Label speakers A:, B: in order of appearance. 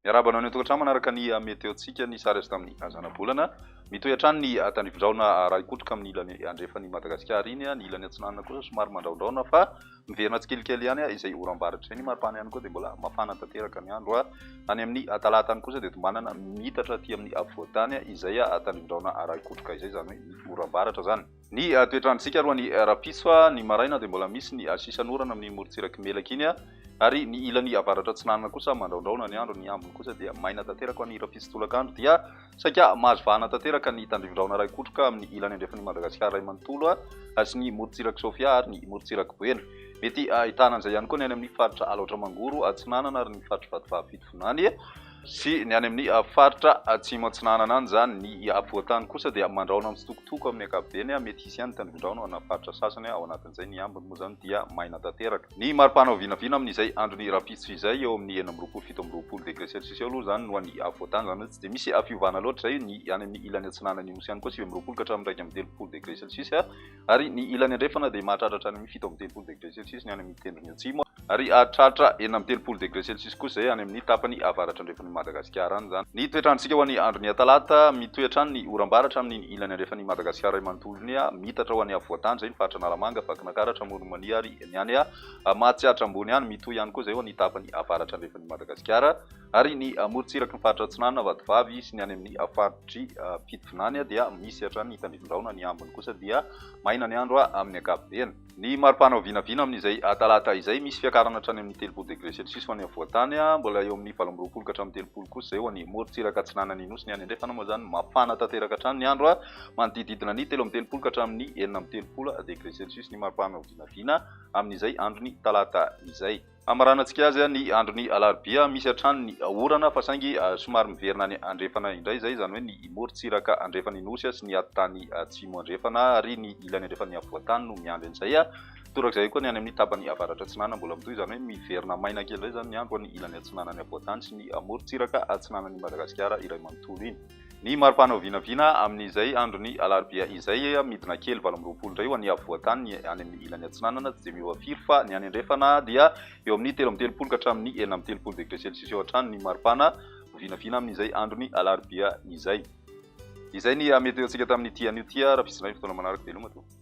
A: Miarahaba anao any an-tokantrano manaraka ny météo-ntsika ny sary azo tamin'ny zanabolana. Mitohy hatrany ny tandrifindrahona arahin-kotroka amin'ny ilany andrefan'i Madagasikara iny. Ny ilany atsinanana kosa somary mandrahondrahona fa miverina tsikelikely ihany izay oram-baratra izay. Ny maripana ihany koa dia mbola mafana tanteraka ny andro. Any amin'ny talata any kosa dia tombanana miitatra aty amin'ny afovoan-tany izay tandrifindrahona arahin-kotroka izay, izany hoe ny oram-baratra izany. Ny toetr'androntsika aloha ny rahampitso, ny maraina dia mbola misy ny sisan'orana amin'iny morontsirak'i Melaky iny ary ny ilany avaratra atsinanana kosa mandraondraona ny andro, ny ambiny kosa dia maina tanteraka ho an'ny rahampitso tolakandro dia saika mahazo vahana tanteraka ny tandrivindrahona iray kotroka amin'ny ilany andrefan'i Madagasikara iray manontolo sy ny morontsirak'i Sofia ary ny morontsirak'i Boeny. Mety ahitana an'izay ihany koa ny any amin'ny faritra Alaotra Mangoro atsinanana ary ny faritr'i Vatovavy Fitovinany. Sy ny any amin'ny faritra atsimo atsinanana any izany. Ny afovoan-tany kosa dia mandrahona mitsitokotoko amin'ny ankapobeny, mety hisy ihany ny tandrifin-drano ana faritra sasany, ao anatin'izay ny ambiny moa izany dia maina tanteraka. Ny maripana ho vinavina amin'izay andron'ny rahampitso izay, eo amin'ny 26, 27 degré celsius eo aloha izany no any afovoan-tany, izany hoe tsy dia misy fiovana loatra izay, ny any amin'ny ilany atsinanan'ny nosy ihany koa 29 ka hatramin'ny 31 degré celsius. Ary ny ilany andrefana dia mahatratra hatrany amin'ny 37 degré celsius ny any amin'ny tendrony atsimo, ary hahatratra 36 degré celsius kosa izay any amin'ny tapany avaratra andrefan'i Madagasikara any izany. Ny toetr'androntsika ho an'ny andron'ny talata, mitohy hatrany ny oram-baratra amin'iny ilany andrefan'i Madagasikara iray manontolo iny, miitatra ho any afovoan-tany izay ny faritra Analamanga, Vakinankaratra, Amoron'i Mania ary ny any Mahatsiatra ambony any, mitohy ihany koa izay ho an'ny tapany avaratra andrefan'i Madagasikara. Ary ny morontsiraky ny faritra Atsinanana, Vatovavy sy ny any amin'ny faritr'i Fitovinany dia misy hatrany ny tandrifin-drahona, ny ambiny kosa dia maina ny andro amin'ny ankapobeny. Ny maripana ho vinavina amin'izay talata izay, misy fiakarana hatrany amin'ny 30 degré celsius ho an'ny afovoan-tany, mbola eo amin'ny 28 ka hatramin'ny 30 kosa izay ho an'ny morontsiraka atsinanan'ny Nosy, ny any andrefana moa izany mafana tanteraka hatrany ny andro, manodidididina ny 33 ka hatramin'ny 36 degré celsius ny maripana ho vinavina amin'izay andron'ny talata izay. Hamaranantsika azy ny andron'ny alarobia, misy hatrany ny orana fa saingy somary miverina any andrefana indray izay, izany hoe ny morontsiraka andrefan'ny Nosy sy ny atitany atsimo andrefana ary ny ilany andrefan'ny afovoan-tany no miandry an'izay. Torak'izay koa ny any amin'ny tapany avaratra atsinanana mbola mitohy, izany hoe miverina maina kely indray izany ny andro any ilany atsinanan'ny afovoan-tany sy ny morontsiraka atsinanan'i Madagasikara iray manontolo iny. Ny maripana ho vinavina amin'izay andron'ny alarobia izay, midina kely 28 indray ho an'ny afovoan-tany ny any amin'ny ilany atsinanana, tsy dia miova firy fa ny any andrefana dia eo amin'ny 33 ka hatramin'ny 36 degré celsius eo hatrany ny maripana ho vinavina amin'izay andron'ny alarobia izay. Izay ny météo-ntsika tamin'ity anio ity, raha misy indray ny fotoana manaraka, veloma tompoko.